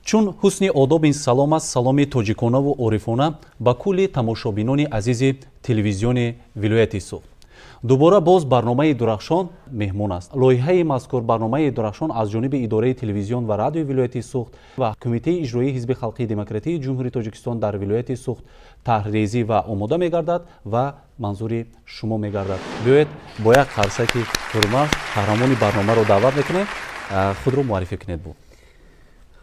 Чун ҳусни одоб ин салом аст, саломи тоҷиконаву орифона ба кулли тамошобинони азизи телевизиони вилояти Суғд. Дубора боз барномаи Дурахшон меҳмон аст. Лоиҳаи мазкур, барномаи Дурахшон, аз ҷониби идораи телевизион ва радиои вилояти Суғд ва Кумитаи иҷроии Ҳизби халқии демократии Ҷумҳурии Тоҷикистон дар вилояти Суғд таҳрирезӣ ва омода мегардад ва манзури шумо мегардад. Биёед, бо як қарсаки ҳурмат қаҳрамони барномаро даъват мекунем. Худро муаррифӣ кунед бу.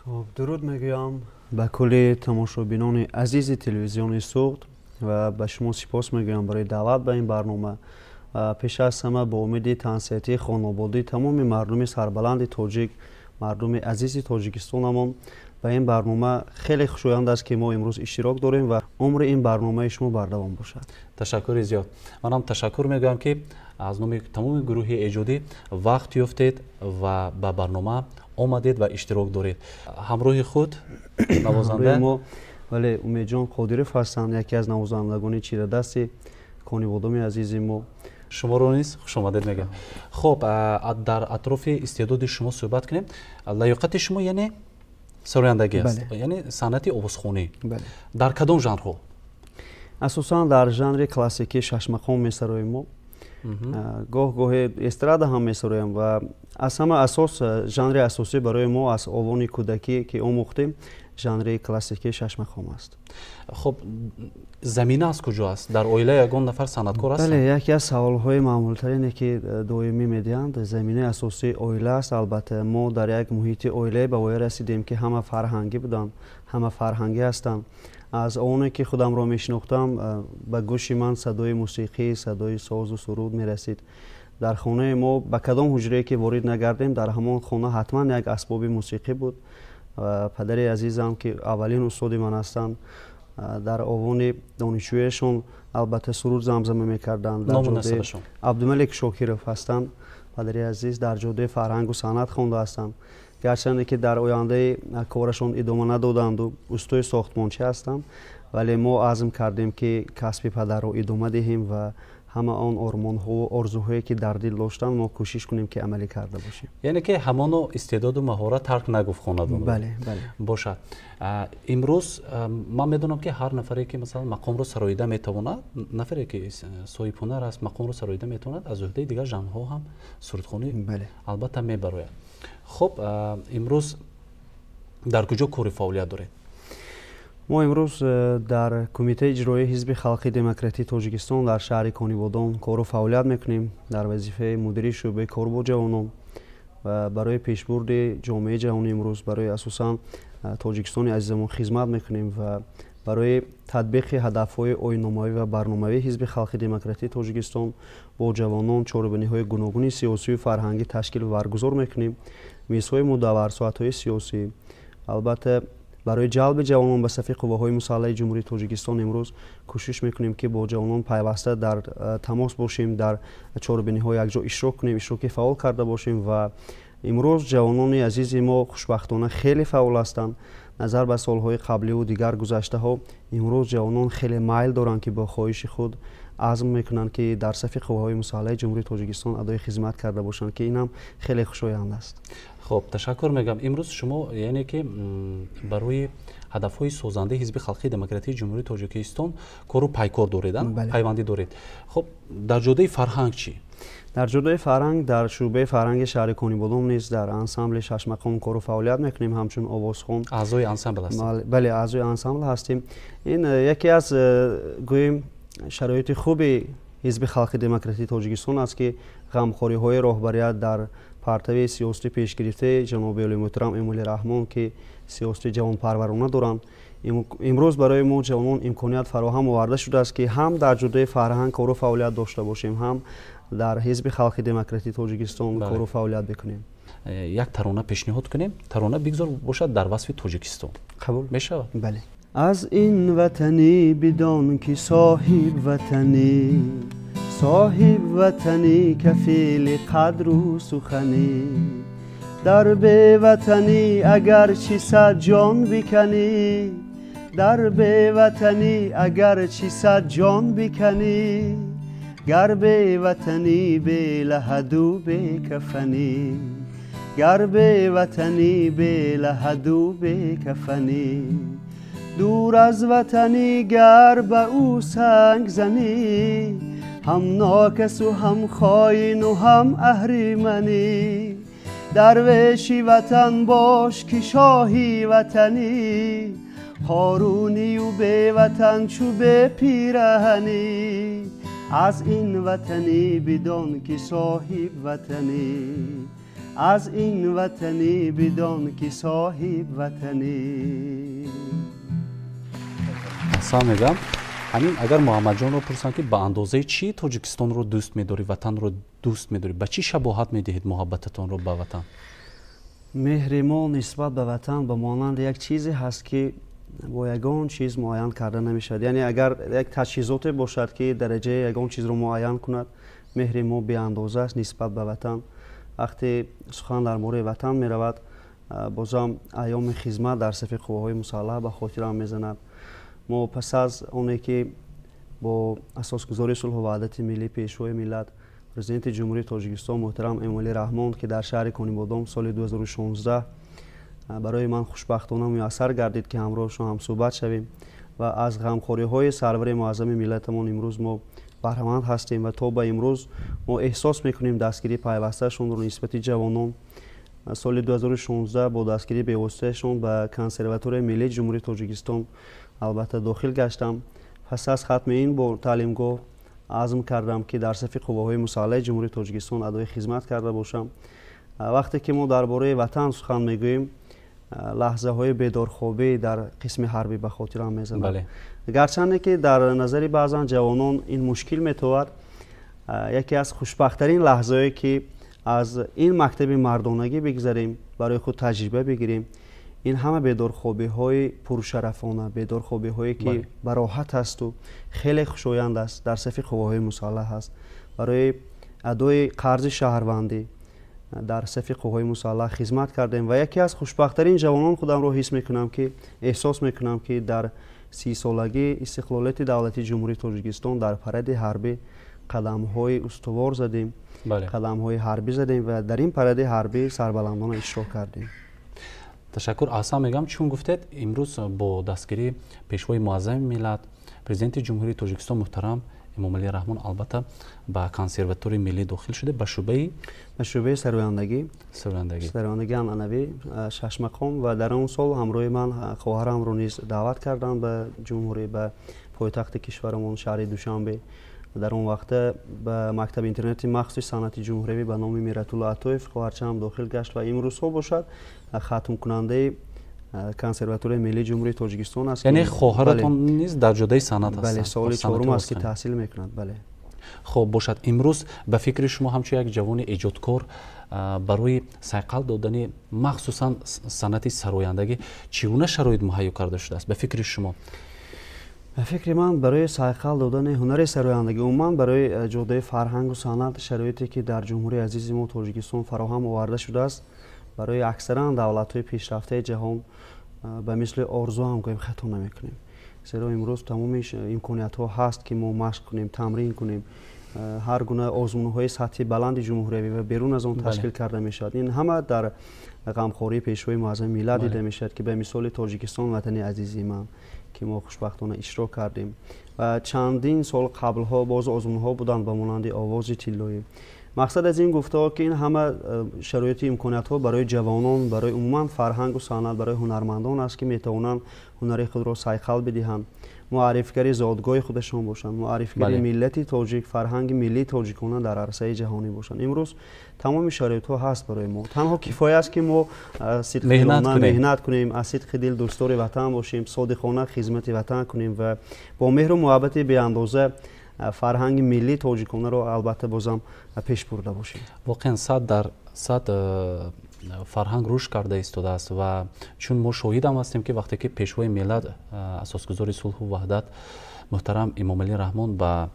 Хуб, дуруд мегӯям ба кулли тамошобинони азизи телевизиони Суғд ва ба шумо сипос мегӯям барои даъват ба ин барнома. Пеш аз ҳама, бо умеди тансиҳатии хонободии тамоми мардуми сарбаланди тоҷик, мардуми азизи Тоҷикистонамон. Ба ин барнома хеле хушоянд аст, ки мо имрӯз иштирок дорем, ва умри ин барномаи шумо бардавом бошад. Ташаккури зиёд. Манам ташаккур мегӯям, ки аз номи тамоми гурӯҳи эҷодӣ вақт ёфтед ва ба барнома омадед ва иштирок доред. Ҳамроҳи худ навозанда? Мо, вале, Умедҷон Қодиров ҳастанд, яке аз навозандагони чирадасти Конибодоми азизи мо. Шуморо низ хушомадед мегӯям. Хуб, дар атрофи истеъдоди шумо суҳбат кунем. Лаёқати шумо, яъне, сарояндагӣ аст, яъне санъати овозхонӣ. Дар кадом жанрҳо? Асосан дар жанри классикӣ, шашмақом месароем мо, гоҳ гоҳе эстрада ҳам месароем, ва аз ҳама асос, жанри асосӣ барои мо аз овони кӯдакӣ, ки омӯхтем, жанри классикии шашмақом аст. Хуб, замина аз куҷо аст? Дар оила ягон нафар санъаткор аст? Бале, яке аз саволҳои маъмултарине, ки доимӣ медиҳанд. Заминаи асосии оила аст. Албатта, мо дар як муҳити оилае ба воя расидем, ки ҳама фарҳангӣ буданд, ҳама фарҳангӣ ҳастанд. Аз оне ки худамро мешинохтам, ба гӯши ман садои мусиқӣ, садои созу суруд мерасид. Дар хонаи мо ба кадом ҳуҷрае ки ворид нагардем, дар ҳамон хона ҳатман як асбоби мусиқӣ буд. Падари азизам, ки аввалин устоди ман ҳастанд, дар овони донишҷӯяшон албатта суруд замзама мекарданд. Абдумалик Шокиров ҳастанд падари азиз. Дар ҷодаи фарҳангу санъат хонда ҳастанд, гарчанде ки дар ояндаи корашон идома надоданду устои сохтмончӣ ҳастанд, вале мо азм кардем, ки касби падарро идома диҳем ва ҳама он ормонҳову орзуҳое, ки дар дил доштанд, мо кӯшиш кунем, ки амалӣ карда бошем. Яъне ки ҳамоно истеъдоду маҳорат тарк нагуфт хонадонро. Бале. Бошад. Имрӯз ман медонам, ки ҳар нафаре, ки масалан мақомро сароида метавонад, нафаре ки соҳибҳунар аст, мақомро сароида метавонад, аз уҳдаи дигар жанрҳо ҳам сурудхонӣ албатта мебарояд. Хуб, имрӯз дар куҷо кори фаъолият доред? Мо имрӯз дар Кумитаи иҷроии Ҳизби халқи демократии Тоҷикистон дар шаҳри Конибодом кору фаъолият мекунем, дар вазифаи мудири шӯъбаи кор бо ҷавонон, ва барои пешбурди ҷомеаи ҷаҳони имрӯз, барои асосан Тоҷикистони азизамон хизмат мекунем ва барои татбиқи ҳадафҳои оинномавӣ ва барномавии Ҳизби халқи демократии Тоҷикистон бо ҷавонон чорабиниҳои гуногуни сиёсию фарҳангӣ ташкил ва баргузор мекунем, мизҳои мудаввар, соатҳои сиёсӣ. Албатта, барои ҷалби ҷавонон ба сафи қувваҳои мусаллаҳи Ҷумҳурии Тоҷикистон имрӯз кӯшиш мекунем, ки бо ҷавонон пайваста дар тамос бошем, дар чорабиниҳо якҷо иштирок кунем, иштироки фаъол карда бошем. Ва имрӯз ҷавонони азизи мо хушбахтона хеле фаъол ҳастанд. Назар ба солҳои қабливу дигар гузаштаҳо, имрӯз ҷавонон хеле майл доранд, ки бо хоҳиши худ азм мекунанд, ки дар сафи қувваҳои мусаллаҳи Ҷумҳурии Тоҷикистон адои хизмат карда бошанд, ки ин ҳам хеле хушоянд аст. Хуб, ташаккур мегӯям. Имрӯз шумо, яъне ки, барои ҳадафҳои созандаи Ҳизби халқии демократии Ҷумҳурии Тоҷикистон кору пайкор доред, пайвандӣ доред. Хуб, дар ҷодаи фарҳанг чӣ? Дар ҷодаи фарҳанг, дар шӯъбаи фарҳанги шаҳри Конибодом низ дар ансамбли шашмақом кору фаъолият мекунем ҳамчун овозхон. Аъзои ансамбл ҳастем? Бале, аъзои ансамбл ҳастем. Ин яке аз, гӯем, шароити хуби Ҳизби халқи демократии Тоҷикистон аст, ки ғамхориҳои роҳбарият дар партави сиёсати пешгирифтаи ҷаноби олии муҳтарам Эмомалӣ Раҳмон, ки сиёсати ҷавонпарварона доранд, имрӯз барои мо ҷавонон имконият фароҳам оварда шудааст, ки ҳам дар ҷодаи фарҳанг кору фаъолият дошта бошем, ҳам дар Ҳизби халқи демократии Тоҷикистон кору фаъолият бикунем. Як тарона пешниҳод кунем. Тарона бигзор бошад дар васфи Тоҷикистон. Қабул. Мешавад? Бале. Аз ин ватанӣ бидон, ки соҳиб ватанӣ, соҳиб ватанӣ кафили қадру суханӣ. Дар беватанӣ агарчи сад ҷон биканӣ, дар беватанӣ агарчи сад ҷон биканӣ, гар беватанӣ белаҳаду бекафанӣ. Гар беватанӣ белаҳаду бекафанӣ, дур аз ватанӣ гар ба ӯ санг занӣ, ҳам нокасу ҳам хоину ҳам аҳриманӣ. Дарвеши ватан бош ки шоҳи ватанӣ, қорунию беватан чу бепираҳанӣ. Аз ин ватанӣ бидон ки соҳиб ватанӣ, аз ин ватанӣ бидон ки соҳиб ватанӣ. Аҳсан мегӯям. Ҳамин агар Муҳаммадҷонро пурсам, ки ба андозаи чӣ Тоҷикистонро дӯст медорӣ, ватанро дӯст медорӣ, ба чӣ шабоҳат медиҳед муҳаббататонро ба ватан? Меҳри мо нисбат ба ватан ба монанди як чизе ҳаст, ки бо ягон чиз муайян карда намешавад. Яъне агар як таҷҳизоте бошад, ки дараҷаи ягон чизро муайян кунад, меҳри мо беандоза аст нисбат ба ватан. Вақте сухан дар бораи ватан меравад, бозам айёми хизмат дар сафи қувваҳои мусаллаҳ ба хотирам мезанад. Мо пас аз оне ки бо асосгузории сулҳу ваҳдати миллӣ, Пешвои миллат, Президенти Ҷумҳурии Тоҷикистон муҳтарам Эмомалӣ Раҳмон, ки дар шаҳри Конибодом соли 2016 барои ман хушбахтона муяссар гардид, ки ҳамроҳшон ҳамсӯҳбат шавем ва аз ғамхориҳои сарвари муаззами миллатамон имрӯз мо баҳраманд ҳастем ва то ба имрӯз мо эҳсос мекунем дастгирии пайвастаашонро нисбати ҷавонон. Соли 2016 бо дастгирии бевоситаашон ба Консерваторияи миллии Ҷумҳурии Тоҷикистон албатта дохил гаштам. Пас аз хатми ин бо таълимгоҳ азм кардам, ки дар сафи қувваҳои мусаллаҳи Ҷумҳурии Тоҷикистон адои хизмат карда бошам. Вақте ки мо дар бораи ватан сухан мегӯем, лаҳзаҳои бедорхобӣ дар қисми ҳарбӣ ба хотирам мезанад. Гарчанде ки дар назари баъзан ҷавонон ин мушкил метовад, яке аз хушбахттарин лаҳзаҳое, ки аз ин мактаби мардонагӣ бигзарем, барои худ таҷриба бигирем, ин ҳама бедорхобиҳои пуршарафона, бедорхобиҳое ки бароҳат ҳасту хеле хушоянд аст, дар сафи қувваҳои мусаллаҳ аст. Барои адои қарзи шаҳрвандӣ дар сафи қувваҳои мусаллаҳ хизмат кардем ва яке аз хушбахттарин ҷавонон худамро ҳис мекунам, ки эҳсос мекунам, ки дар 30-солагии истиқлолияти давлатии Ҷумҳурии Тоҷикистон дар паради ҳарбӣ қадамҳои устувор задем, қадамҳои ҳарбӣ задем ва дар ин паради ҳарбӣ сарбаландона иштирок кардем. Ташаккур. Аҳсан мегӯям, чун гуфтед, имрӯз бо дастгирии Пешвои муаззами миллат, Президенти Ҷумҳурии Тоҷикистон муҳтарам Эмомалӣ Раҳмон, албатта ба Консерваторияи миллӣ дохил шуда, ба шӯъбаи Ба шӯъбаи сарояндагӣ. Сарояндагӣ. Сарояндагӣ анъанавӣ, шашмақом, ва дар он сол ҳамроҳи ман хоҳарамро низ даъват кардам ба ҷумҳурӣ, ба пойтахти кишварамон, шаҳри Душанбе. Дар он вақта ба мактаби интернати махсуси санъати ҷумҳуриявӣ ба номи Миратулло Атоев хоҳарчаам дохил гашт ва имрӯзҳо бошад хатмкунандаи Консерваторияи миллии Ҷумҳурии Тоҷикистон аст. Яъне хоҳаратон низ дар ҷодаи санъат ҳастанд? Бале, соли чорум аст, ки таҳсил мекунад, бале. Хуб бошад, имрӯз ба фикри шумо ҳамчун як ҷавони эҷодкор барои сайқал додани махсусан санъати сарояндагӣ чӣ гуна шароит муҳайё карда шудааст, ба фикри шумо? Ба фикри ман, барои сайқал додани ҳунари сарояндагӣ, умуман барои ҷодаи фарҳангу санъат, шароите ки дар ҷумҳурии азизи мо Тоҷикистон фароҳам оварда шудааст, барои аксаран давлатҳои пешрафтаи ҷаҳон ба мисли орзу ҳам гӯем, хато намекунем, зеро имрӯз тамоми имкониятҳо ҳаст, ки мо машқ кунем, тамрин кунем. Ҳар гуна озмунҳои сатҳи баланди ҷумҳуриявӣ ва берун аз он ташкил карда мешавад. Ин ҳама дар ғамхории Пешвои муаззами миллат дида мешавад, ки ба мисоли «Тоҷикистон ватани азизи ман», ки мо хушбахтона иштирок кардем, ва чандин сол қаблҳо боз озмунҳо буданд ба монанди «Овози тиллоӣ». Мақсад аз ин гуфтаҳо, ки ин ҳама шароити имкониятҳо барои ҷавонон, барои умуман фарҳангу санъат, барои ҳунармандон аст, ки метавонанд ҳунари худро сайқал бидиҳанд, муаррифгари зодгоҳи худашон бошанд, муаррифгари миллати тоҷик, фарҳанги миллии тоҷикона дар арсаи ҷаҳонӣ бошанд. Имрӯз тамоми шароитҳо ҳаст барои мо, танҳо кифоя аст, ки мо сидқдилона меҳнат кунем, аз сидқи дил дӯстдори ватан бошем, содиқона хизмати ватан кунем ва бо меҳру муҳаббати беандоза фарҳанги миллии тоҷиконаро албатта бозам пеш бурда бошем. Воқеан, 100% фарҳанг рушд карда истодааст ва чун мо шоҳидам ҳастем, ки вақте ки Пешвои миллат, асосгузори сулҳу ваҳдат муҳтарам Эмомалӣ Раҳмон ба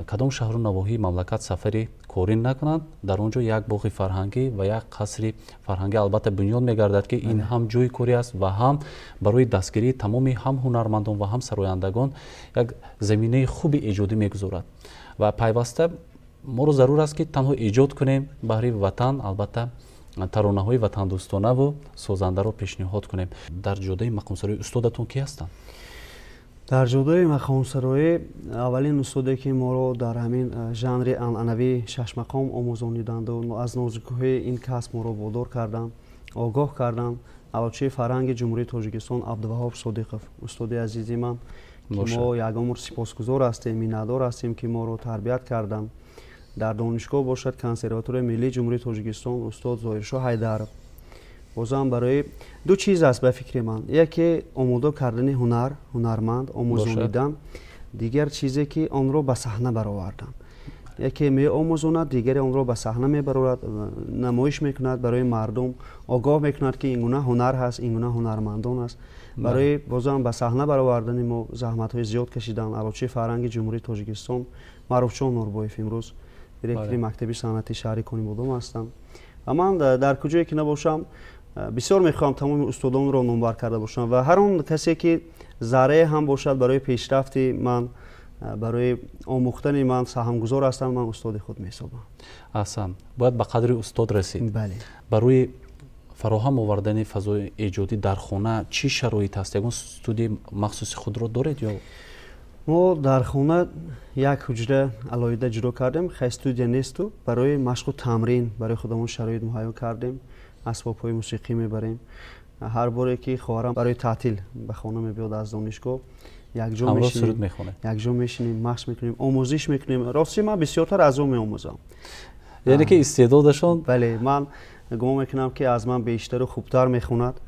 кадом шаҳру навоҳии мамлакат сафари корӣ накунанд, дар он ҷо як боғи фарҳангӣ ва як қасри фарҳангӣ албатта бунёд мегардад, ки ин ҳам ҷойи корӣ аст ва ҳам барои дастгирии тамоми ҳам ҳунармандон ва ҳам сарояндагон як заминаи хуби эҷодӣ мегузорад. Ва пайваста моро зарур аст, ки танҳо эҷод кунем баҳри ватан, албатта. Таронаҳои ватандӯстонаву созандаро пешниҳод кунем. Дар ҷодаи мақомсароӣ устодатон кӣ ҳастанд? Дар ҷодаи мақомсароӣ аввалин устоде, ки моро дар ҳамин жанри анъанавии шашмақом омӯзониданду аз нозукиҳои ин касб моро водор карданд, огоҳ карданд, аълочии фарҳанги Ҷумҳурии Тоҷикистон Абдуваҳоб Содиқов, устоди азизи ман, ки мо ягон умр сипосгузор ҳастем, миннатдор ҳастем, ки моро тарбият карданд. Дар донишгоҳ бошад, Консерваторияи миллии Ҷумҳурии Тоҷикистон, устод Зоҳиршоҳ Ҳайдаров. Бозам барои ду чиз аст ба фикри ман: яке омода кардани ҳунар, ҳунарманд омӯзонидан, дигар чизе, ки онро ба саҳна баровардан. Яке меомӯзонад, дигаре онро ба саҳна мебарорад, намоиш мекунад, барои мардум огоҳ мекунад, ки ин гуна ҳунар ҳаст, ин гуна ҳунармандон аст. Барои бозам ба саҳна баровардани мо заҳматҳои зиёд кашиданд аълочии фарҳанги Ҷумҳурии Тоҷикистон Маъруфҷон Нурбоев, имрӯз директори мактаби санъати шаҳри Конибодом ҳастанд. Ва ман дар куҷое ки набошам, бисёр мехоҳам тамоми устодонро номбар карда бошам ва ҳар он касе, ки заррае ҳам бошад, барои пешрафти ман, барои омӯхтани ман саҳмгузор ҳастанд, ман устоди худ меҳисобам. Аҳсан, бояд ба қадри устод расид. Бале. Барои фароҳам овардани фазои эҷодӣ дар хона чӣ шароит ҳаст? Ягон студияи махсуси худро доред ё? Мо дар хона як ҳуҷра алоҳида ҷудо кардем. Хай, студия несту, барои машқу тамрин барои худамон шароит муҳайё кардем. Асбобҳои мусиқӣ мебарем. Ҳар боре ки хоҳарам барои таътил ба хона мебиёд аз донишгоҳ, якҷо мешинем, машқ мекунем, омӯзиш мекунем. Рости, ман бисёртар аз ӯ меомӯзам. Яъне ки истеъдодашон. Бале, ман гумон мекунам, ки аз ман бештару хубтар мехонад,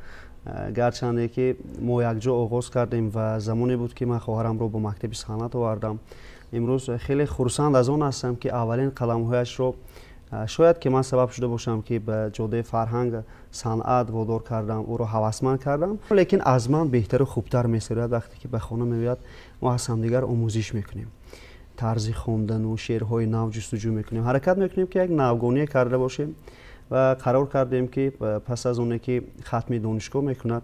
гарчанде ки мо якҷо оғоз кардем ва замоне буд, ки ман хоҳарамро ба мактаби санъат овардам. Имрӯз хеле хурсанд аз он ҳастам, ки аввалин қаламҳояшро шояд ки ман сабаб шуда бошам, ки ба ҷодаи фарҳанг, санъат водор кардам, ӯро ҳавасманд кардам. Лекин аз ман беҳтару хубтар месарояд. Вақте ки ба хона меояд, мо аз ҳамдигар омӯзиш мекунем, тарзи хондану шеърҳои нав ҷустуҷӯ мекунем, ҳаракат мекунем, ки як навгоние карда бошем. Ва қарор кардем, ки пас аз оне ки хатми донишгоҳ мекунад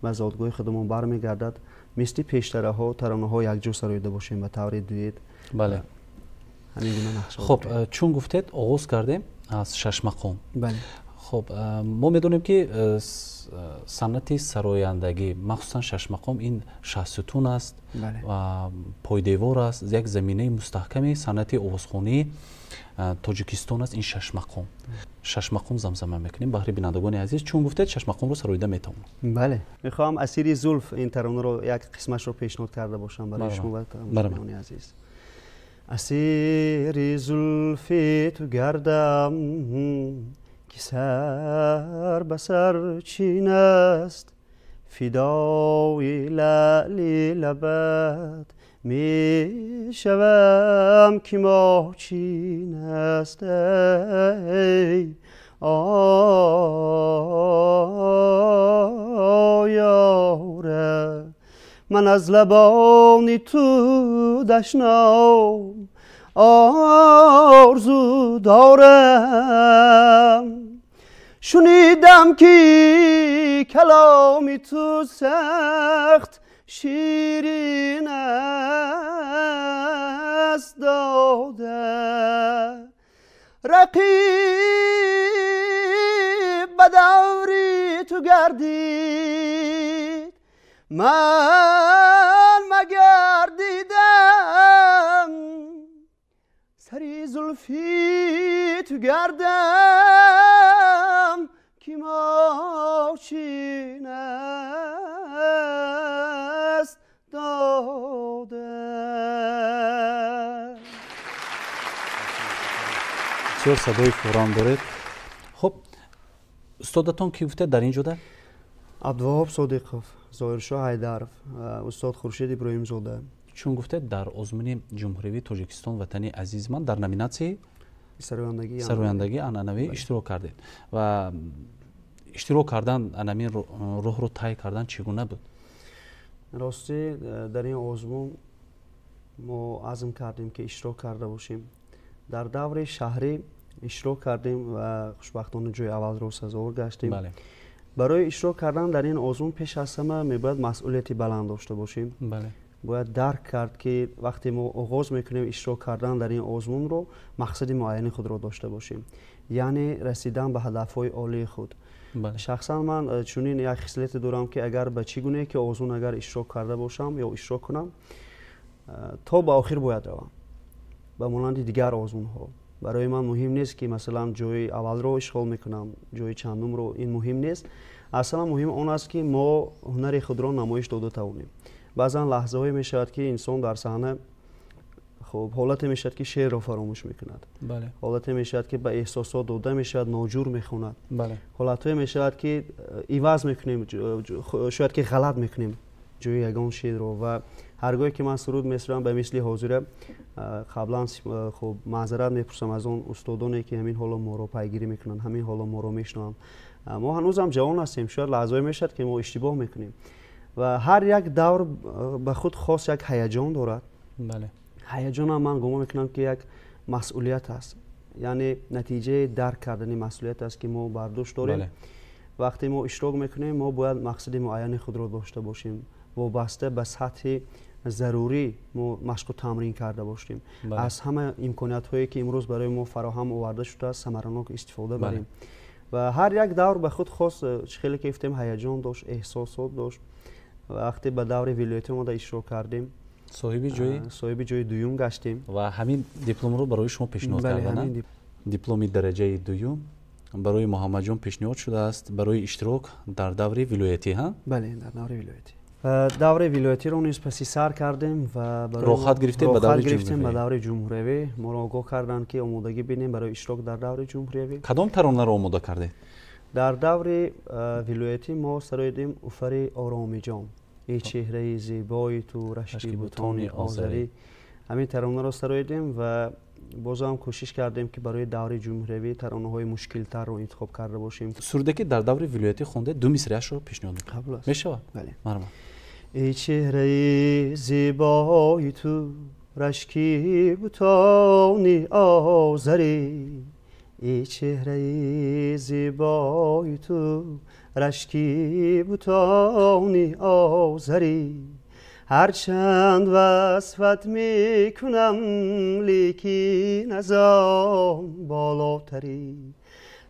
ва зодгоҳи худамон бармегардад, мисли пештараҳо таронаҳо якҷо сароида бошем ба таври дуэт. Бале. Ҳамин гуна нақша. Хуб, чун гуфтед, оғоз кардем аз шашмақом. Бале. Хуб, мо медонем, ки санъати сарояндагӣ, махсусан шашмақом, ин шаҳсутун аст ва пойдевор аст, як заминаи мустаҳками санъати овозхонии Тоҷикистон аст ин шашмақом. Шашмақом замзама мекунем баҳри бинандагони азиз. Чун гуфтед, шашмақомро сароида метавонам. Бале, мехоҳам «Асири зулф» ин таронаро як қисмашро пешниҳод карда бошам барои шумо ва тамошобинони азиз. Асири зулфи ту гардам, ки сар ба сар чин аст, фидои лаъли лабат мешавам, ки моҳчин аст. Эй ёра, ман аз лабони ту дашном орзу дорам. Шунидам, ки каломи ту сахт ширин аст, дода рақиб ба даври ту гардид, ман магар дидам сари зулфи ту гардам, ки моҳчин аст, дода. Бисёр садои фурам доред. Хуб, устодатон ки гуфтед дар ин ҷода? Абдуваҳоб Содиқов, Зоҳиршоҳ Ҳайдаров, устод Хуршед Иброҳимзода. Чун гуфтед, дар озмуни ҷумҳуривии «Тоҷикистон ватани азизи ман» дар номинатсияи сарояндагии анъанавӣ иштирок кардед. Ва иштирок кардан, анамин роҳро тай кардан чӣ гуна буд? Ростӣ, дар ин озмун мо азм кардем, ки иштирок карда бошем. Дар даври шаҳрӣ иштирок кардем ва хушбахтона ҷои аввалро сазовор гаштем. Барои иштирок кардан дар ин озмун пеш аз ҳама мебояд масъулияти баланд дошта бошем. Бояд дарк кард, ки вақте мо оғоз мекунем иштирок кардан дар ин озмунро, мақсади муайяни худро дошта бошем, яъне расидан ба ҳадафҳои олии худ. Шахсан ман чунин як хислате дорам, ки агар ба чӣ гунае ки озмун агар иштирок карда бошам ё иштирок кунам, то ба охир бояд равам. Ба монанди дигар озмунҳо барои ман муҳим нест, ки масалан ҷои аввалро ишғол мекунам, ҷои чандумро, ин муҳим нест. Аслан муҳим он аст, ки мо ҳунари худро намоиш дода тавонем. Баъзан лаҳзаҳое мешавад, ки инсон дар саҳна, хуб, ҳолате мешавад, ки шеърро фаромӯш мекунад, ҳолате мешавад, ки ба эҳсосот дода мешавад, ноҷур мехонад, ҳолатҳое мешавад, ки иваз мекунем, шояд ки ғалат мекунем ҷои ягон шеърро. Ва ҳаргоҳе ки ман суруд месурам, ба мисли ҳозира, қаблан, хуб, маъзарат мепурсам аз он устодоне, ки ҳамин ҳоло моро пайгирӣ мекунанд, ҳамин ҳоло моро мешунаванд. Мо ҳанӯзам ҷавон ҳастем, шояд лаҳзаҳое мешавад, ки мо иштибоҳ мекунем ва ҳар як давр ба худ хос як ҳаяҷон дорад. Ҳаяҷонам ман гумон мекунам, ки як масъулият аст, яъне натиҷаи дарк кардани масъулият аст, ки мо бар дӯш дорем. Вақте мо иштирок мекунем, мо бояд мақсади муайяни худро дошта бошем, вобаста ба сатҳи зарурӣ мо машқу тамрин карда бошем, аз ҳама имкониятҳое, ки имрӯз барои мо фароҳам оварда шудааст, самаранок истифода барем. Ва ҳар як давр ба худ хос, чӣ хеле ки гуфтем, ҳаяҷон дошт, эҳсосот дошт. Вақте ба даври вилоятӣ омода иштирок кардем, соҳиби ҷои соҳиби ҷои дуюм гаштем. Ва ҳамин дипломро барои шумо пешниҳод карданд. Дипломи дараҷаи дуюм барои Муҳаммадҷон пешниҳод шудааст барои иштирок дар даври вилоятӣ, ҳа? Бале, дар даври вилоятӣ. Даври вилоятиро низ паси сар кардем ва роҳхат гирифтем ба даври гирифтем ба даври ҷумҳуриявӣ. Моро огоҳ карданд, ки омодагӣ бинем барои иштирок дар даври ҷумҳуриявӣ. Кадом таронаро омода кардед? Дар даври вилоятӣ мо сароидем «Уфари оромиҷон, эй чеҳраи зебои ту, рашки бутони озарӣ». Ҳамин таронаро сароидем ва бозам кӯшиш кардем, ки барои даври ҷумҳуриявӣ таронаҳои мушкилтарро интихоб карда бошем. Суруде, ки дар даври вилоятӣ хондед, ду мисраашро пешниҳод мекунед? Қабул аст. Мешавад? Бале. Марҳамат. Эй чеҳраи зебои ту, рашки бутони озарӣ, эй чеҳраи зебои ту, рашки бутони озарӣ, ҳарчанд васфат мекунам, лекин аз он болотарӣ,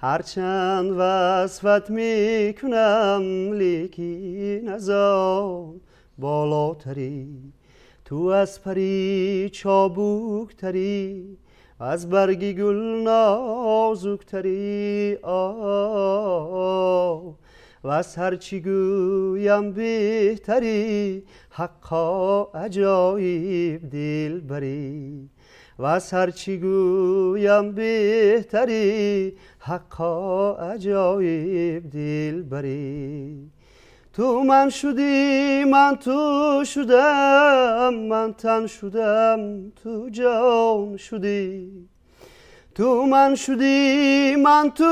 ҳарчанд васфат мекунам, лекин аз он болотарӣ. Ту аз пари чобуктарӣ, аз барги гул нозуктарӣ, ваз ҳарчи гӯям беҳтарӣ, ҳаққо аҷоиб дилбарӣ, ваз ҳарчи гӯям беҳтарӣ, ҳаққо аҷоиб дилбарӣ. Ту ман шудӣ, ман ту шудам, ман тан шудам, ту ҷон шудӣ, ту ман шудӣ, ман ту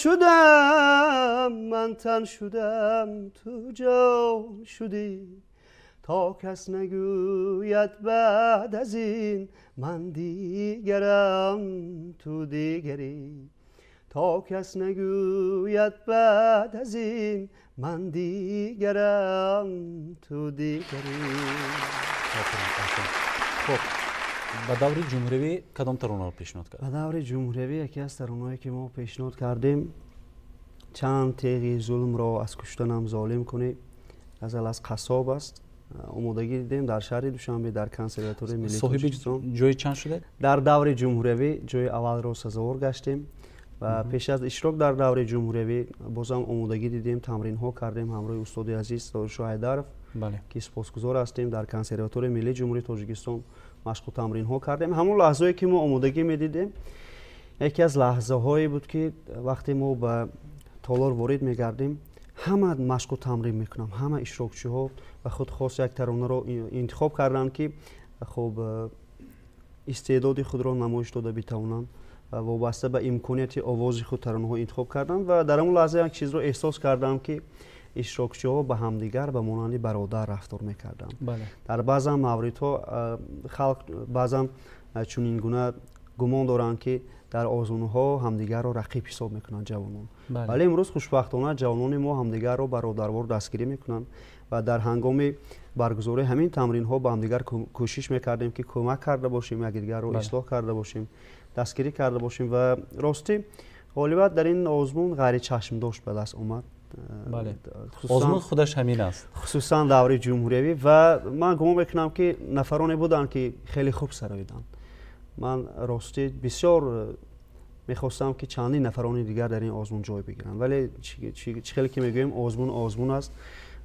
шудам, ман тан шудам, ту ҷон шудӣ, то кас нагӯяд баъд аз ин ман дигарам, ту дигарӣ, то кас нагӯяд баъд аз ин ман дигарам, ту дигарӣ. Хуб, ба даври ҷумҳуриявӣ кадом таронаро пешниҳод кард? Ба даври ҷумҳуриявӣ яке аз таронаҳое, ки мо пешниҳод кардем, «Чанд теғи зулмро аз куштанам золим кунӣ», ғазал аз Қассоб аст. Омодагӣ дидем дар шаҳри Душанбе, дар Консерваторияи миллии Соҳиби ҷои чанд шудед? Дар даври ҷумҳуриявӣ ҷои аввалро сазовор гаштем. Ва пеш аз иштирок дар даври ҷумҳуриявӣ бозам омодагӣ дидем, тамринҳо кардем ҳамроҳи устоди азиз Тоиршоҳ Ҳайдаров, ки сипосгузор ҳастем. Дар Консерваторияи миллии Ҷумҳурии Тоҷикистон машқу тамринҳо кардем. Ҳамон лаҳзае, ки мо омодагӣ медидем, яке аз лаҳзаҳое буд, ки вақте мо ба толор ворид мегардем, ҳама машқу тамрин мекунам, ҳама иштирокчиҳо ба худ хос як таронаро интихоб карданд, ки, хуб, истеъдоди худро намоиш дода битавонанд ва вобаста ба имконияти овози худ таронаҳо интихоб карданд. Ва дар ҳамон лаҳза як чизро эҳсос кардам, ки иштирокчиҳо ба ҳамдигар ба монанди бародар рафтор мекарданд. Дар баъзан мавридҳо халқ баъзан чунин гуна гумон доранд, ки дар озмунҳо ҳамдигарро рақиб ҳисоб мекунанд ҷавонон, вале имрӯз хушбахтона ҷавонони мо ҳамдигарро бародарвор дастгирӣ мекунанд ва дар ҳангоми Баргузории ҳамин тамринҳо ба ҳамдигар кӯшиш мекардем, ки кӯмак карда бошем, якдигарро ислоҳ карда бошем, дастгирӣ карда бошем. Ва ростӣ ғолибият дар ин озмун ғайричашмдошт ба даст омад. Озмун худаш ҳамин аст, хусусан давраи ҷумҳуриявӣ. Ва ман гумон мекунам, ки нафароне буданд, ки хеле хуб сароиданд. Ман ростӣ бисёр мехостам, ки чандин нафарони дигар дар ин озмун ҷой бигиранд, вале чӣ хеле ки мегӯем, озмун озмун аст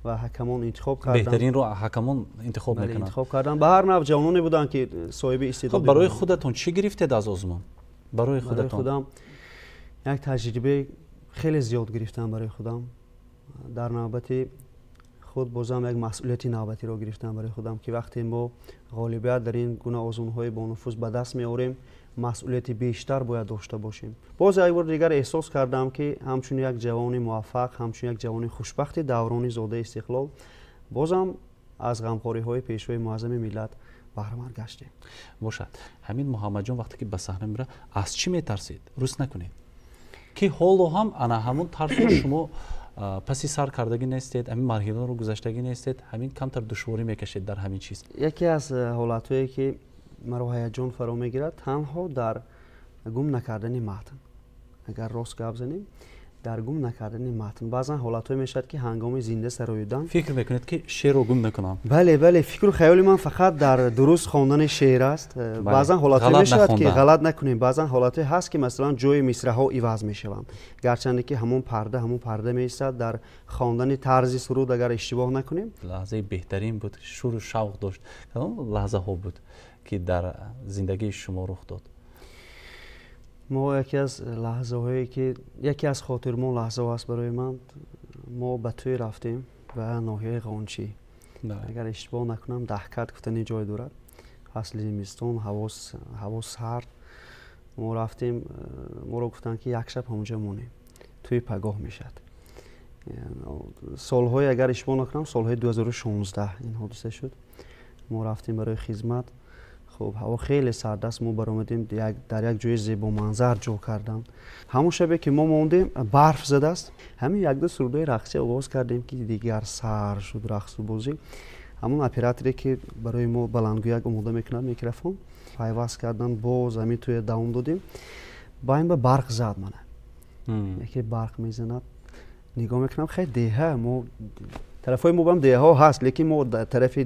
ва ҳакамон интихоб карданд. Беҳтаринро ҳакамон интихоб мекунанд. Интихоб карданд. Ба ҳар навъ ҷавононе буданд, ки соҳиби истеъдод. Хуб, барои худатон чӣ гирифтед аз озмун? Барои худатон? Худам як таҷрибаи хеле зиёд гирифтам барои худам. Дар навбати худ бозам як масъулияти навбатиро гирифтам барои худам, ки вақте мо ғолибият дар ин гуна озмунҳои бонуфуз ба даст меорем, масъулияти бештар бояд дошта бошем. Боз як бори дигар эҳсос кардам, ки ҳамчун як ҷавони муваффақ, ҳамчун як ҷавони хушбахти даврони зодаи истиқлол, бозам аз ғамхориҳои пешвои муаззами миллат баҳраманд гаштем. Бошад, ҳамин Муҳаммадҷон вақте ки ба саҳна мебарад, аз чӣ метарсед? Рӯст накунед, ки ҳоло ҳам ана ҳамун тарсро шумо паси сар кардагӣ нестед, ҳамин марҳиларо гузаштагӣ нестед, ҳамин камтар душворӣ мекашед дар ҳамин чиз. Яке аз ҳолатҳое, ки маро ҳаяҷон фаро мегирад, танҳо дар гум накардани матн. Агар рост гап занем, дар гум накардани матн. Баъзан ҳолатҳое мешавад, ки ҳангоми зинда сароидан фикр мекунед, ки шеърро гум накунам. Бале, бале, фикру хаёли ман фақат дар дуруст хондани шеър аст. Баъзан ҳолатҳое мешавад, ки ғалат накунем. Баъзан ҳолатҳое ҳаст, ки масалан ҷои мисраҳо иваз мешаванд, гарчанде ки ҳамон парда меистад, дар хондани тарзи суруд агар иштибоҳ накунем. Лаҳзаи беҳтарин буд, шуру шавқ дошт, кадом лаҳзаҳо буд, ки дар зиндагии шумо рух дод? Мо яке аз лаҳзаҳое, ки яке аз хотирмон лаҳзаҳо аст барои ман, мо ба тӯй рафтем ба ноҳияи Ғончӣ, агар иштибоҳ накунам, Даҳкат гуфтани ҷой дорад. Фасли зимистон, ҳаво сард. Мо рафтем, моро гуфтанд, ки як шаб ҳамонҷо монем, тӯи пагоҳ мешавад. Солҳои, агар иштибоҳ накунам, солҳои 2016 ин ҳодиса шуд. Мо рафтем барои хизмат. Хуб, ҳаво хеле сард аст. Мо баромадем, дар як ҷои зебоманзар ҷо кардам. Ҳамон шабе ки мо мондем, барф задааст. Ҳамин якду сурудҳои рақсӣ оғоз кардем, ки дигар сар шуд рақсу бозӣ. Ҳамон операторе, ки барои мо баландгӯяк омода мекунад, микрофон пайваст кардан, боз ҳамин тӯя давом додем. Баъин ба барқ зад мана. Яке барқ мезанад, нигоҳ мекунам, хеле деҳа, мо тарафҳои мо бам деҳаҳо ҳаст, лекин мо тарафи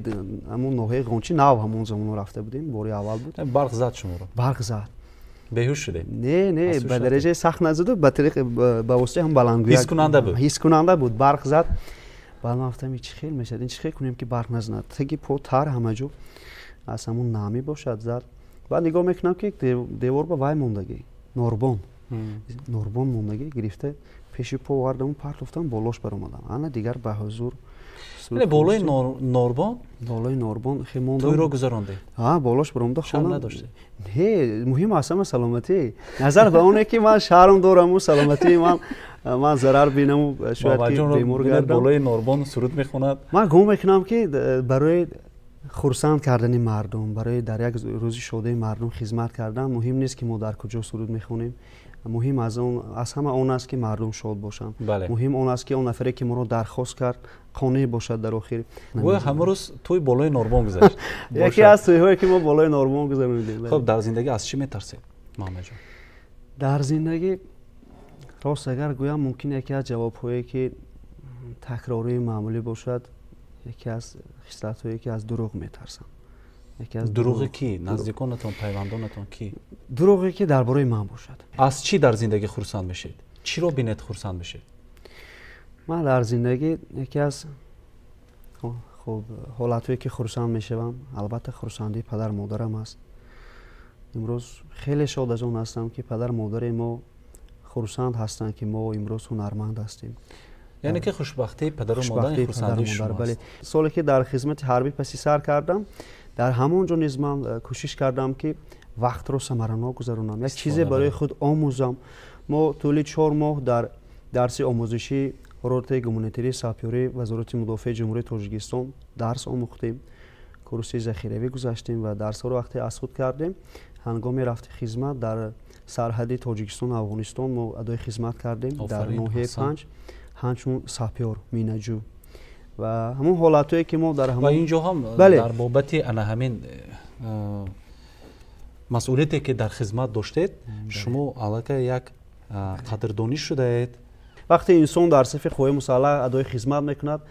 ҳамон ноҳияи Ғончи нав ҳамон замоно рафта будем, бори аввал буд. Барқ зад шуморо? Барқ зад. Беҳуш шудед? Не, ба дараҷаи сахт назаду, ба тариқи ба воситаи ҳам баландгӯяк. Ҳискунанда буд? Ҳискунанда буд. Барқ зад. Баъд ман гуфтам, чӣ хел мешавад ин, чӣ хел кунем, ки барқ назанад? Теги по тар, ҳама ҷо аз ҳамон намӣ бошад, зад. Баъд нигоҳ мекунам, ки девор ба вай мондагӣ, норбон, норбон мондагӣ, гирифта пеши по овардаму партофтам, болош баромадам. Ана дигар ба ҳузур. Болои норбон? Болои норбон хе мондам. Тӯйро гузарондед? Ҳа, болош баромада. Шарм надоштед? Не, муҳим аст ҳама саломатӣ. Назар ба оне ки ман шарм дораму саломатии ман зарар бинаму шояд ки бемор гардам. Болои норбон суруд мехонад. Ман гумон мекунам, ки барои хурсанд кардани мардум, барои дар як рӯзи шодаи мардум хизмат кардан муҳим нест, ки мо дар куҷо суруд мехонем. Муҳим аз ҳама он аст, ки мардум шод бошанд. Муҳим он аст, ки он нафаре, ки моро дархост кард, қонеъ бошад дар охир. Гӯё ҳамон рӯз тӯй болои норбон гузашт. Яке аз тӯйҳое, ки мо болои норбон гузаронидем. Хуб, дар зиндагӣ аз чӣ метарсед, Муҳаммадҷон? Дар зиндагӣ, рост агар гӯям, мумкин яке аз ҷавобҳое, ки такрории маъмулӣ бошад, яке аз хислатҳое, ки аз дурӯғ метарсам. Дурӯғи кӣ? Наздиконатон, пайвандонатон, кӣ? Дурӯғе, ки дар бораи ман бошад. Аз чӣ дар зиндагӣ хурсанд мешед? Чиро бинед, хурсанд мешед? Ман дар зиндагӣ яке аз хуб ҳолатҳое, ки хурсанд мешавам, албатта, хурсандии падару модарам аст. Имрӯз хеле шод аз он ҳастам, ки падару модари мо хурсанд ҳастанд, ки мо имрӯз ҳунарманд ҳастем. Яъне ки хушбахтии падару модар хурсандии шумо. Бале. Соле ки дар хизмати ҳарбӣ паси сар кардам, дар ҳамон ҷо низ ман кӯшиш кардам, ки вақтро самаранок гузаронам, як чизе барои худ омӯзам. Мо тӯли 4 моҳ дар дарси омӯзишии ротаи гуманитарии сапёрии Вазорати мудофиаи Ҷумҳурии Тоҷикистон дарс омӯхтем, курси захиравӣ гузаштем ва дарсҳоро вақте аз худ кардем, ҳангоми рафти хизмат дар сарҳади Тоҷикистону Афғонистон мо адои хизмат кардем дар ноҳияи Панҷ, ҳамчун сапёр, минаҷӯ. Ва ҳамон ҳолатҳое ки мо дар ва инҷо ҳам дар бобати ана ҳамин масъулияте ки дар хизмат доштед, шумо аллакай як қадрдонӣ шудаед. Вақте инсон дар сафи қувваҳои мусаллаҳ адои хизмат мекунад,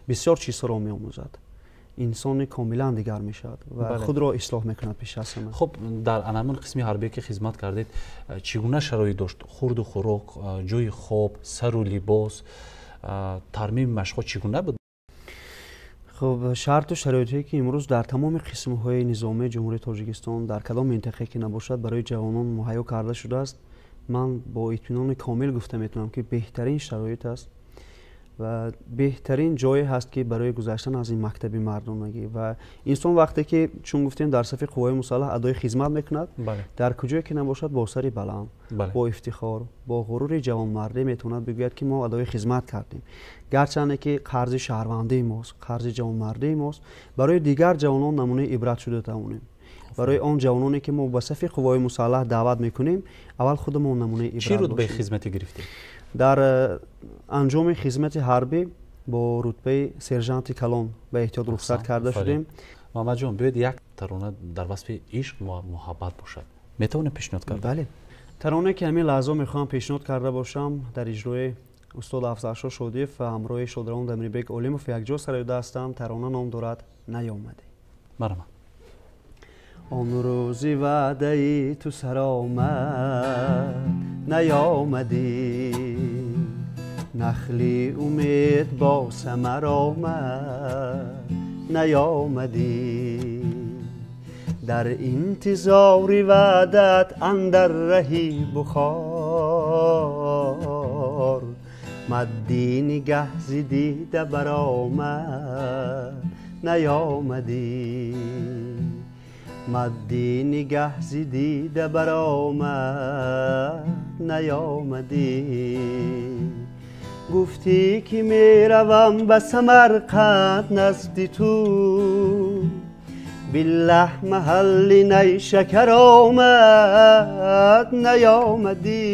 бисёр чизҳоро меомӯзад. Инсони комилан дигар мешавад ва худро ислоҳ мекунад пеш аз ҳама. Хуб, дар анамун қисми ҳарбие ки хизмат кардед, чӣ гуна шароит дошт? Хурду хӯрок, ҷойи хоб, сару либос, тармими машқҳо чӣ гуна буд? Хуб, шарту шароитҳое ки имрӯз дар тамоми қисмҳои низомии Ҷумҳурии Тоҷикистон дар кадом минтақае ки набошад барои ҷавонон муҳайё карда шудааст, ман бо итминони комил гуфта метавонам ки беҳтарин шароит аст ва беҳтарин ҷое ҳаст ки барои гузаштан аз ин мактаби мардонагӣ. Ва инсон вақте ки чун гуфтем дар сафи қувваҳои мусаллаҳ адои хизмат мекунад, дар куҷое ки набошад бо сари баланд, бо ифтихор, бо ғурури ҷавонмардӣ метавонад бигӯяд ки мо адои хизмат кардем. Гарчанде ки қарзи шаҳрвандии мост, қарзи ҷавонмардии мост, барои дигар ҷавонон намунаи ибрат шуда тавонем. Барои он ҷавононе ки мо ба сафи қувваҳои мусаллаҳ даъват мекунем, аввал худамон намунаи ибрат бошем. Чӣ рутбаи хизматӣ гирифтед? Дар анҷоми хизмати ҳарбӣ бо рутбаи сержанти калон ба эҳтиёт рухсат карда шудем. Муҳаммадҷон, биёед як тарона дар васфи ишқ ва муҳаббат бошад. Метавонем пешниҳод карда? Бале. Таронае ки ҳамин лаҳза мехоҳам пешниҳод карда бошам дар иҷрои устод Афзалшоҳ Шодиев ва ҳамроҳи шодравон Дамирбек Олимов якҷо сароида ҳастанд. Тарона ном дорад «Наёмадӣ». Марҳамат. Он рӯзи ваъдаи ту саромад наёмадӣ, нахли умед бо самар омад наёмадӣ, дар интизори ваъдат андар раҳи Бухор мадди нигаҳ зи дида баромад наёмадӣ, мадди нигаҳ зи дида баромад наёмадӣ. Гуфтӣ ки меравам ба Самарқанд назди ту, биллаҳ маҳалли найшакар омад наёмадӣ,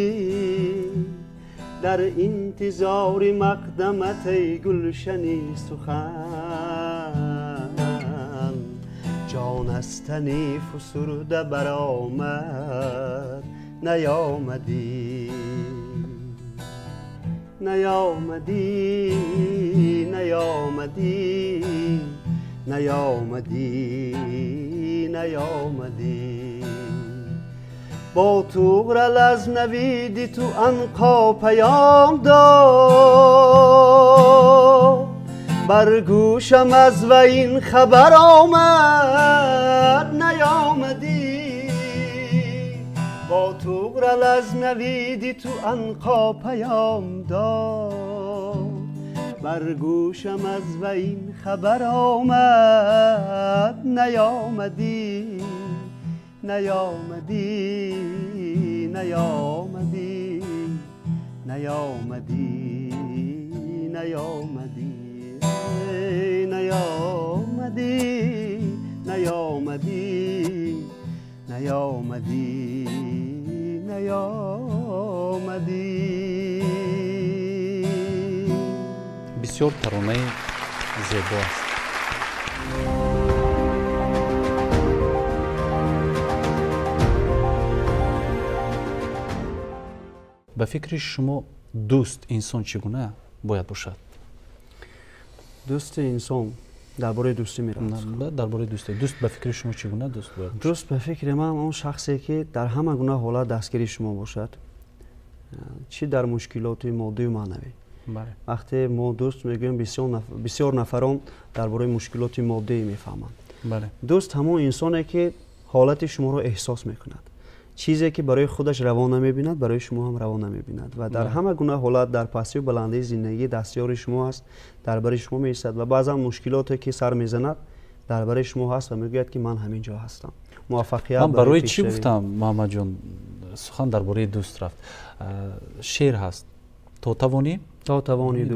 дар интизори мақдамат эй гулшани сухан, ҷон аз тани фусурда баромад наёмадӣ, наёмадӣ, наёмадӣ, наёмадӣ, наёмадӣ. Бо туғрал аз навиди ту анқо паём дод, бар гӯшам аз ва ин хабар омад наёмадӣ, бо туғрал аз навиди ту анқо паём дод, бар гӯшам аз ва ин хабар омад наёмадӣ, наёмадӣ, наёмадӣ, наёмадӣ, наёмадӣ, наёмадӣ, наёмадӣ, наёмадӣ, наёмадӣ. Бисёр таронаи зебо аст. Ба фикри шумо дӯст инсон чӣ гуна бояд бошад? Дӯсти инсон дар бораи дӯстӣ меравад. Дар бораи дӯстӣ. Дӯст ба фикри шумо чӣ гуна дӯст бояд бошад? Дӯст ба фикри ман он шахсе ки дар ҳама гуна ҳолат дастгири шумо бошад, чӣ дар мушкилоти моддию маънавӣ. Вақте мо дӯст мегӯем, бисёр нафарон дар бораи мушкилоти моддӣ мефаҳманд. Дӯст ҳамон инсоне ки ҳолати шуморо эҳсос мекунад, чизе ки барои худаш раво намебинад, барои шумо ҳам раво намебинад ва дар ҳама гуна ҳолат дар пастию баландии зиндагӣ дастёри шумо аст, дар бари шумо меистад ва баъзан мушкилоте ки сар мезанад дар бари шумо ҳаст ва мегӯяд ки ман ҳамин ҷо ҳастам. Муваффақият ман барои чӣ гуфтам, Муҳаммадҷон, сухан дар бораи дӯст рафт. Шеър ҳаст: то тавонӣ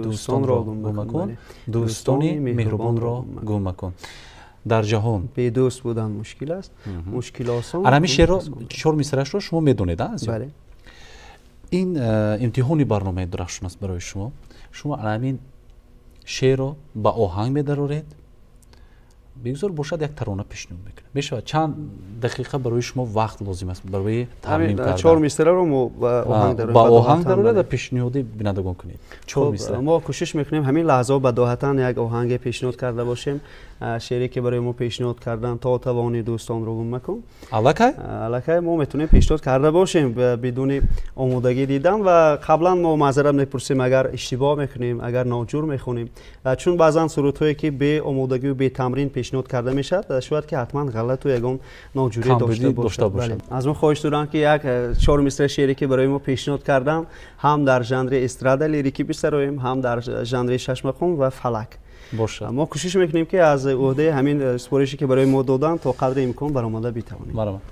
дӯстонро гум макун, дӯстони меҳрубонро гум макун. Дар ҷаҳон бедӯст будан мушкил аст, мушкил осон. Ҳамин шеърро чор мисраашро шумо медонед, а? Бале. Ин имтиҳони барномаи Дурахшон аст барои шумо. Шумо ҳамин Шеърро ба оҳанг медароред, бигзор бошад, як тарона пешниҳод мекунед. Мешавад? Чанд дақиқа барои шумо вақт лозим аст барои тамрин кардан? Чор мисраро мо ба оҳанг дарорем. Ба оҳанг дароред ва пешниҳоди бинандагон кунед. Чор мисра. Мо кӯшиш мекунем ҳамин лаҳзаҳо бадоҳатан як оҳанге пешниҳод карда бошем. Шеъре ки барои мо пешниҳод кардан, «То тавонӣ дӯстонро гум макун». Аллакай? Аллакай мо метавонем пешниҳод карда бошем бидуни омодагӣ дидан. Ва қаблан мо маъзарат мепурсем, агар иштибоҳ мекунем, агар ноҷур мехонем, чун баъзан сурудҳое ки беомодагию бетамрин пешниҳод карда мешавад, шояд ки ҳатман ғалату ягон ноҷурӣ дошта бошад. Аз мо хоҳиш дорам, ки як чор мисра шеъре ки барои мо пешниҳод кардам, ҳам дар жанри эстрада лирикӣ бисароем, ҳам дар жанри шашмақом ва фалак. Бошад. Мо кӯшиш мекунем, ки аз ӯҳдаи ҳамин супорише ки барои мо доданд, то қадри имкон баромада битавонем. Марҳамат.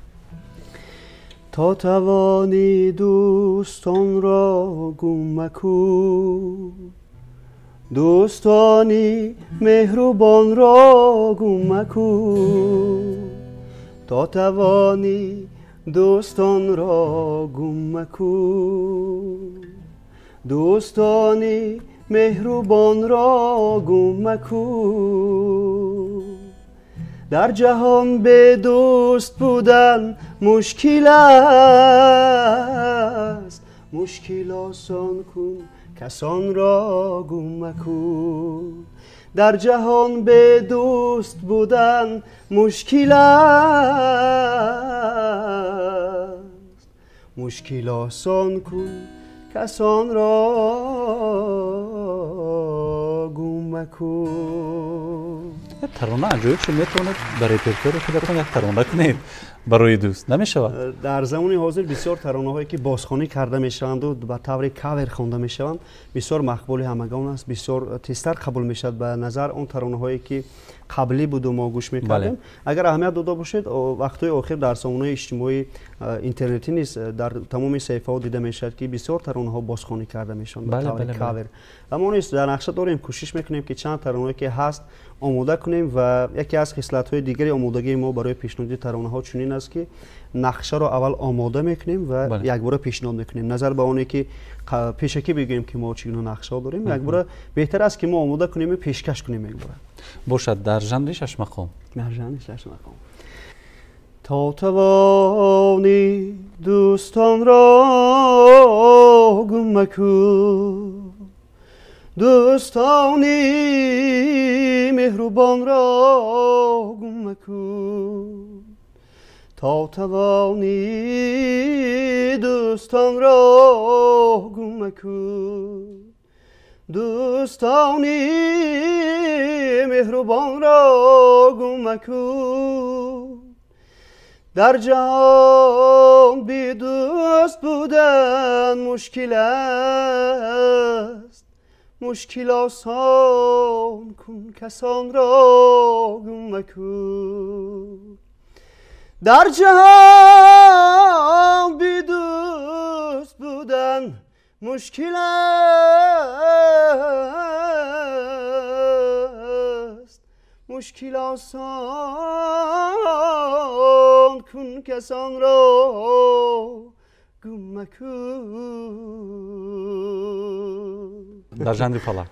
То тавонӣ дӯстонро гум макун, дӯстони меҳрубонро гум макун. То тавонӣ дӯстонро гум макун, дӯстони меҳрубонро гум макун. Дар ҷаҳон бедӯст будан мушкил аст, мушкил осон кун, касонро гум макун. Дар ҷаҳон бедӯст будан мушкил аст, мушкил осон кун, касонро гум макун. Тарона аҷоиб шуд. Метавонед ба репертуари худатон як тарона кунед барои дӯст, намешавад? Дар замони ҳозир бисёр таронаҳое ки бозхонӣ карда мешаванду ба таври кавер хонда мешаванд, бисёр мақбули ҳамагон аст, бисёр тезтар қабул мешавад ба назар он таронаҳое ки қаблӣ буду мо гӯш мекардем. Агар аҳамият дода бошед, вақтҳои охир дар сомонаҳои иҷтимоии интернетӣ низ дар тамоми саҳифаҳо дида мешавад, ки бисёр таронаҳо бозхонӣ карда мешаванд ба таври кавер. Ва мо низ дар нақша дорем, кӯшиш мекунем, ки чанд таронае ки ҳаст, омода кунем. Ва яке аз хислатҳои дигари омодагии мо барои пешниҳоди таронаҳо чунин аст, ки нақшаро аввал омода мекунем ва якбора пешниҳод мекунем, назар ба оне ки пешакӣ бигӯем, ки мо чӣ гуна нақшаҳо дорем. Якбора беҳтар аст, ки мо омода кунем, пешкаш кунем якбора. Бошад, дар жанри шашмақом. Дар жанри шашмақом. То тавонӣ дӯстонро гум макун, дӯстони меҳрубонро гум макун. То тавонӣ дӯстонро гум макун, дӯстони меҳрубонро гум макун. Дар ҷаҳон бедӯст будан мушкил аст, мушкил осон кун, касонро гум макун. Дар ҷаҳон бедӯст будан мушкил аст, мушкил осон кун, касонро гум макун. Дар жанри фалак.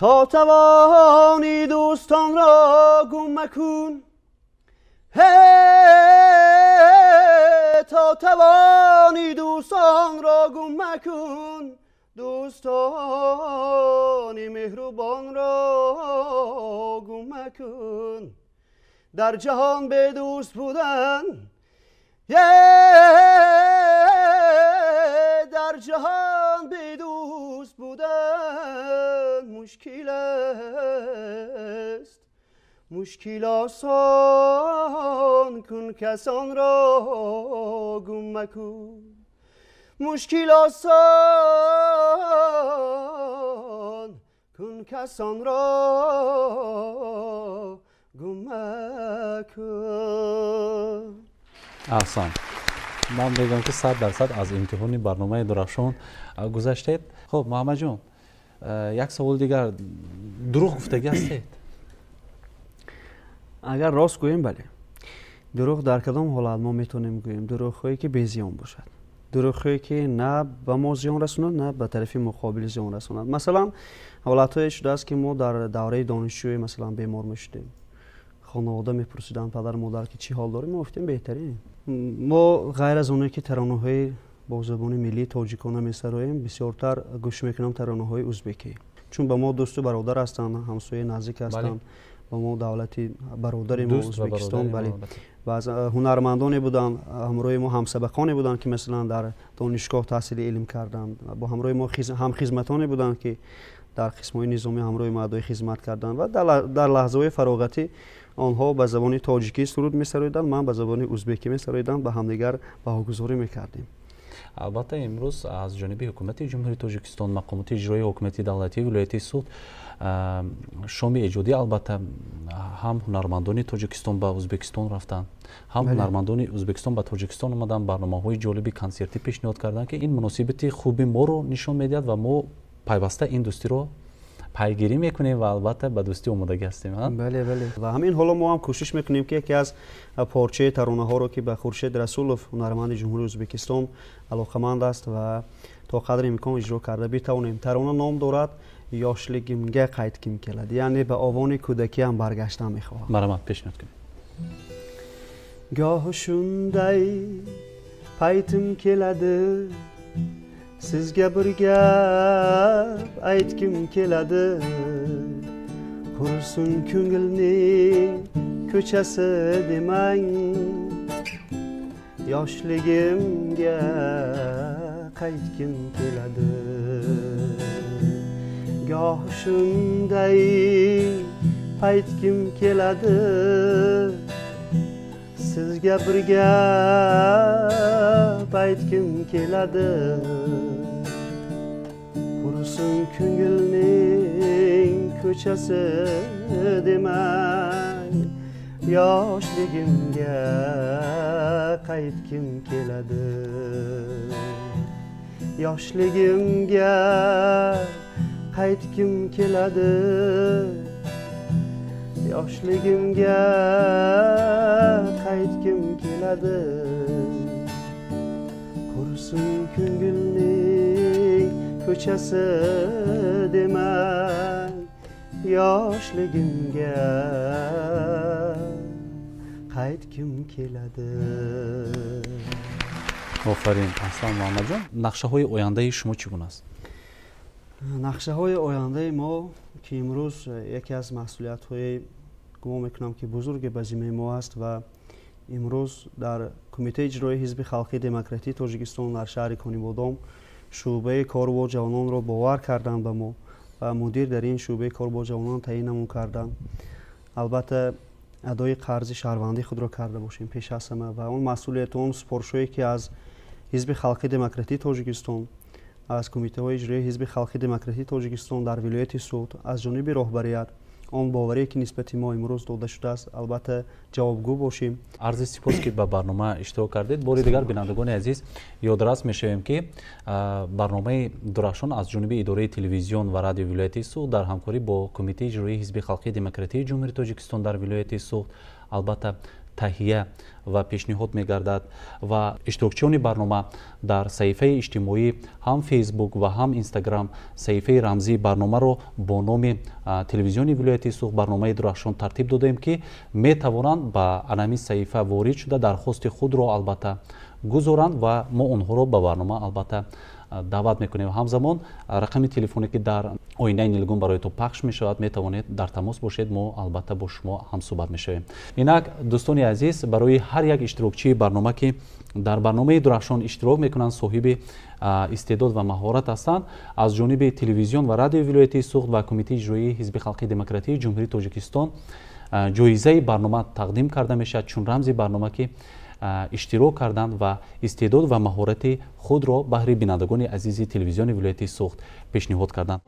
То тавонӣ дӯстонро гум макун, то тавонӣ дӯстонро гум макун, дӯстони меҳрубонро гум макун. Дар ҷаҳон бедӯст будан, дар ҷаҳон бедӯст будан мушкил аст, мушкил осон кун, касонро гум макун. Мушкил осон кун, касонро гум макун. Аҳсан! Ман мегӯям, ки 100% аз имтиҳони барномаи Дурахшон гузаштед. Хуб, Муҳаммадҷон, як саволи дигар: дурӯғ гуфтагӣ ҳастед? Агар рост гӯем, бале. Дурӯғ дар кадом ҳолат мо метавонем гӯем? Дурӯғҳое ки безиён бошад. Дурӯғҳое ки на ба мо зиён расонад, на ба тарафи муқобил зиён расонад. Масалан, ҳолатҳое шудааст, ки мо дар давраи донишҷӯӣ, масалан, бемор мешудем, хонавода мепурсиданд, падару модар, ки чӣ ҳол дорем, мо гуфтем беҳтарин. Мо ғайр аз оне ки таронаҳои бо забони миллии тоҷикона месароем, бисёртар гӯш мекунам таронаҳои узбекӣ, чун ба мо дӯсту бародар ҳастанд, ҳамсояи наздик ҳастанд, ба мо давлати бародари мо Узбекистон. Бале, ва аз ҳунармандоне буданд ҳамроҳи мо, ҳамсабақоне буданд, ки масалан дар донишгоҳ таҳсили илм карданд, бо ҳамроҳи мо ҳамхизматоне буданд, ки дар қисмҳои низомӣ ҳамроҳи мо адои хизмат карданд, ва дар лаҳзаҳои фароғатӣ онҳо ба забони тоҷикӣ суруд месароиданд, ман ба забони узбекӣ месароидам, ба ҳамдигар баҳогузорӣ мекардем. Албатта, имрӯз аз ҷониби ҳукумати Ҷумҳурии Тоҷикистон, мақомоти иҷроии ҳукумати давлатии вилояти Суғд шоми эҷодӣ, албатта, ҳам ҳунармандони Тоҷикистон ба Ӯзбекистон рафтанд, ҳам ҳунармандони Ӯзбекистон ба Тоҷикистон омаданд, барномаҳои ҷолиби консертӣ пешниҳод карданд, ки ин муносибати хуби моро нишон медиҳад ва мо пайваста ин дӯстиро пайгирӣ мекунем ва албатта ба дӯстӣ омодагӣ ҳастем. Бале, бале, ва ҳамин ҳоло мо ҳам кӯшиш мекунем, ки яке аз порчаи таронаҳоро, ки ба Хуршед Расулов, ҳунарманди Ҷумҳурии Ӯзбекистон, алоқаманд аст, ва то қадри имкон иҷро карда битавонем. Тарона ном дорад «Yoshligimga qaytgim keladi», ya'ni ба овони кӯдакиам баргаштан мехоҳам. Марҳамат, пешниҳод кунед. Gohi shunday paytim keladi, sizga bir gap aytgim keladi. Qursin ko'ngilning ko'chasi demang, yoshligimga qaytgim keladi. Goh shunday paytgim keladi, sizga bir gap aytgim keladi. Qursin ko'ngilning ko'chasi demang, yoshligimga qaytgim keladi. Yoshligimga qaytgim keladi, yoshligimga qaytgim keladi. Qursin ko'ngilning ko'chasi demang, yoshligimga qaytgim keladi. Офарин, аҳсан, Муҳаммадҷон. Нақшаҳои ояндаи шумо чӣ гуна аст? Нақшаҳои ояндаи мо, ки имрӯз яке аз масъулиятҳои, гумон мекунам, ки бузурге ба зиммаи мо аст, ва имрӯз дар Кумитаи иҷроии Ҳизби халқии демократии Тоҷикистон дар шаҳри Конибодом шӯъбаи кор бо ҷавононро бовар карданд ба мо ва мудир дар ин шӯъбаи кор бо ҷавонон таъин карданд. Албатта, адои қарзи шаҳрвандии худро карда бошем пеш аз ҳама, ва он масъулияту он супоришҳое, ки аз Ҳизби халқии демократии Тоҷикистон, аз кумитаҳои иҷроии Ҳизби халқии демократии Тоҷикистон дар вилояти Суғд, аз ҷониби роҳбарият, он боварие, ки нисбати мо имрӯз дода шудааст, албатта ҷавобгӯ бошем. Арзи сипос, ки ба барнома иштирок кардед. Бори дигар, бинандагони азиз, ёдрас мешавем, ки барномаи Дурахшон аз ҷониби идораи телевизион ва радиои вилояти Суғд дар ҳамкорӣ бо Кумитаи иҷроии Ҳизби халқии демократии Ҷумҳурии Тоҷикистон дар вилояти Суғд албатта таҳия ва пешниҳод мегардад, ва иштирокчиёни барнома дар саҳифаи иҷтимоӣ, ҳам Фейсбук ва ҳам Инстаграм, саҳифаи рамзии барномаро бо номи телевизиони вилояти Суғд, барномаи Дурахшон тартиб додаем, ки метавонанд ба анамин саҳифа ворид шуда, дархости худро албатта гузоранд ва мо онҳоро ба барнома албатта даъват мекунем. Ҳамзамон рақами телефоне, ки дар оинаи нилгун барои то пахш мешавад, метавонед дар тамос бошед, мо албатта бо шумо ҳамсӯҳбат мешавем. Инак, дӯстони азиз, барои ҳар як иштирокчии барнома, ки дар барномаи Дурахшон иштирок мекунанд, соҳиби истеъдод ва маҳорат ҳастанд, аз ҷониби телевизион ва радиои вилояти Суғд ва Кумитаи иҷроии Ҳизби халқии демократии Ҷумҳурии Тоҷикистон ҷоизаи барнома тақдим карда мешавад, чун рамзи барнома, ки иштирок карданд ва истеъдод ва маҳорати худро баҳри бинандагони азизи телевизиони вилояти Суғд пешниҳод карданд.